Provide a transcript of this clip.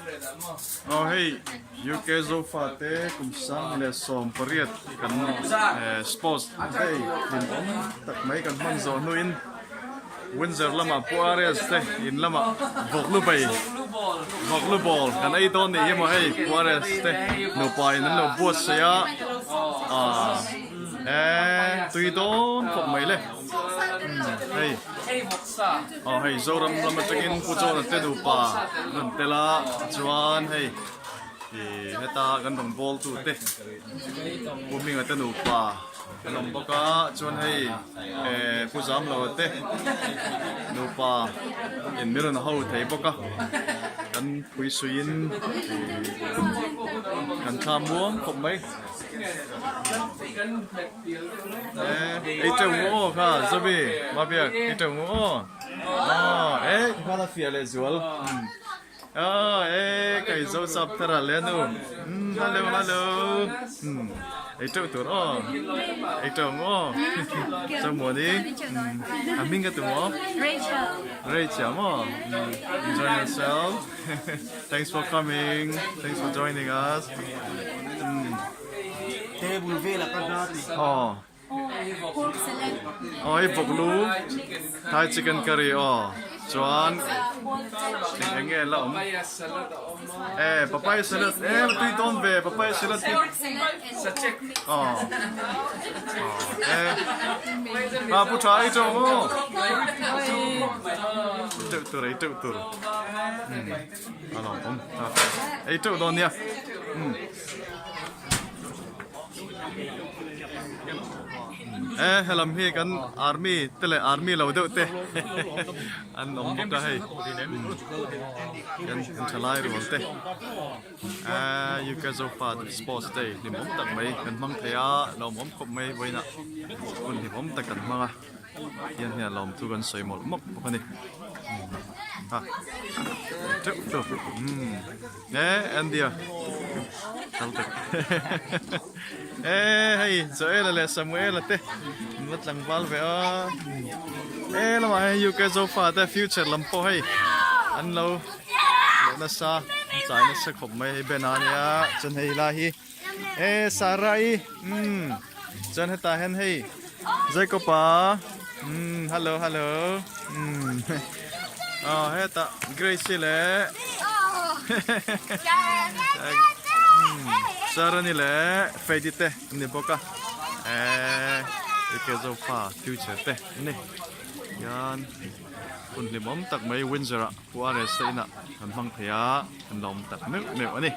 Aw hei UK Zofa te kum 2018 kan sports day hlimawm tak mai kan hman zawh hnuin Windsor lamah Pu Arias te in lamah vawklu bai vawklu ball kan ei dawn nih hi maw hei Pu Arias te nupa in an lo buatsaih a ah eh tui dawn khawp mai le hei. Aw hei Zoram lam atangin Pu John-a te nupa an rawn tel a, chuan hei ih heta kan rawn bawl tu te Pu Hminga te nupa an awm bawk a, chuan hei eh Pu Zamloa te nupa in min rawn ho thei bawk a, kan phui suiin ih kan thla muang khawp mai. Ei teuh ngu aw kha Zobi Mabiak ei teuh ngu aw aw e kha la fiah leh zual aw e kai zo sap thar a le nu hello hello ei teuh tur aw ei teuh ngu aw Zomuani a hming ka tum aw Rachel Rachel maw enjoy yourself thanks for coming thanks for joining us. Table velah ka hna tih. Aw. Aw hei vawklu Thai chicken curry aw chuan eng eng nge la awm e papaya salad e tui dawn ve papaya salad hi aw e a pu tha ei teuh maw teuh tur ei teuh tur a lo awm ei teuh dawn nia. E helam hi kan army te leh army lo deuh te an awm bawk a hei kan thalai rual te UK Zofa Sports Day hlimawm tak mai kan hmang thei a lawmawm khawp mai vawiinah hun hlimawm tak kan hmang a hian hian lawmthu kan sawi mawlh mawlh bawk a ni ha teuh teuh umm. E Andy-a kal tak e hei Joel-a leh Samuel-a te an va tlangval ve a e lamah hian UK Zofa te future lam pawh hei an lo lo nasa an chai nasa khawp mai hei Ben-a ania chuan hei lai hi e Sarah-i umm chuan hetah hian hei Jacob-a umm hello hello umm aw hetah Grace-i leh Sarah-ni leh Freddy te an ni bawk a eee UK Zofa future te an ni hian hun hlimawm tak mai Windsor ah Pu RS te inah kan hmang thei a kan lawm tak meuh meuh a ni.